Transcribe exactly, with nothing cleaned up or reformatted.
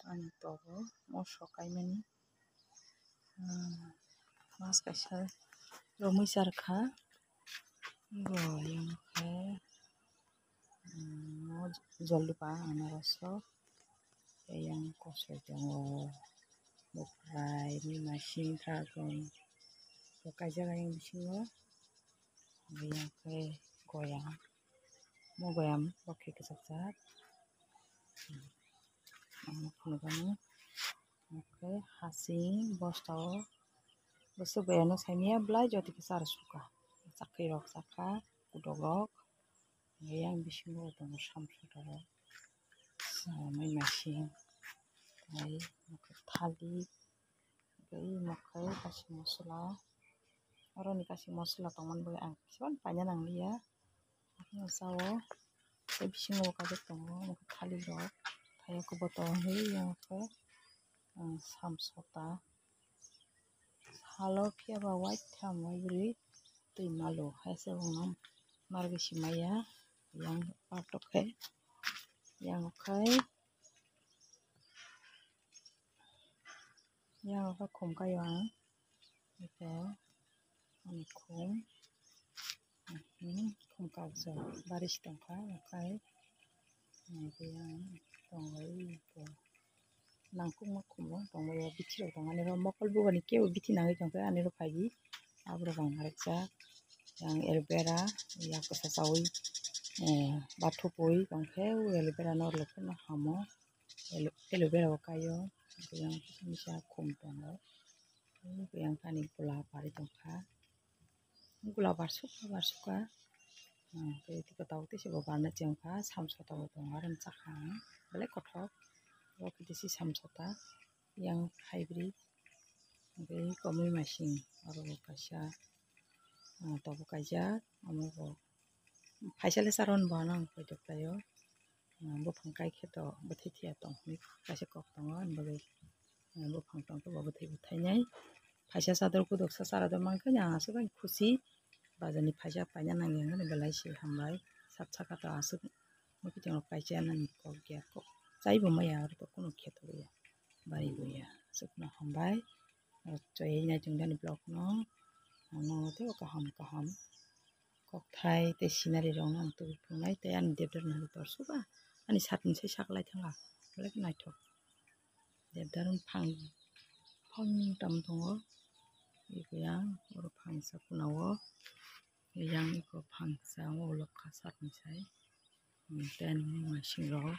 Ani togo moso kaimani, ah, mas kaisa romwi charkha, bo yang khe, um, joldi pa anaroso, tei yang kosoi tongo, bokrai, mimasing, dragon, bo kaijak yang bisingo, yang khe goya, mo goya bokhe kwchajak. Ang phunukgani, omo khe hasing bostao bwswk bai ano saimanya belai jotoni khe chara suka, chakhwi rok chakha, kudok rok, yang bisingo tongo samsok rok, mai masing, tei thalik, tei omo khe kaisa mosola, oroni kaisa mosola tongmani bagwi ang kisa paina nangliya. Sao tei bisingo kajak tongo, omo khe thalik rok, thaiya khe botol hwnwi yang khe, um, samsota. Salo phiya ba waitham waibrwi twi malo hai se bono margwi si maya, yang patok khe, yang khe. Yang khe khum kaio ang, eko ani khum, hmm, khum kaijak bari se tongkha, okhai naidi ang tongbai eko nangkukma khum bo tongbaio, bithi rok tongmani oro mokol bubani kebo bithi nangwi tongkhe ani oro phaiwi aborok ang narwkjak, yang aloe vera, yak kwsa chawi, eh, bathupui tongkhe, o aloe vera norok phano hamo. Aloe, aloe vera o kaio, yang kisa misa khum tongo, yang kani gula barwi tongkha, gula barsukha barsukha, tei tiko tabuk tei se bo barna chengkha, samsota bo tongo, aro chakha ang belai kothok, oro khe tei se samsota yang hybrid, tei komui masing oro bo kaisa, ah, tabuk kaijak, omo bo phaisa le charwani bo ano ang poito khlaio. Ah, buphang kai khe to bwthai thwiya tong hinwi kaisa kok tongo, ani bagwi, ah, buphang tong khe bo bwthai bwthainai. Phaisa chador kuduksa chara do mankhe ang aswk ani khusi. Bazar ni phaisa paina nangya hwnwi belai se hambai. Sat saka to aswk muikwthwng rok kaisa nani kok ya kok chaibo maya aro to kunu khe to ya bari bo ya. Aswk no hambai. Chaywi naichung jani vlog no. Ano tei o kaham kaham kokthai tei scenery rok no ang tubui phunuknai tei ani debdar no tor suba ani sat ni sai saklai thangkha belai khe naithok. Debdar bufang bufang tam tongo, eko yang oro bufang sa kuna o yang eko bufang sa o lokha sat ni sai. Tei ani masing rok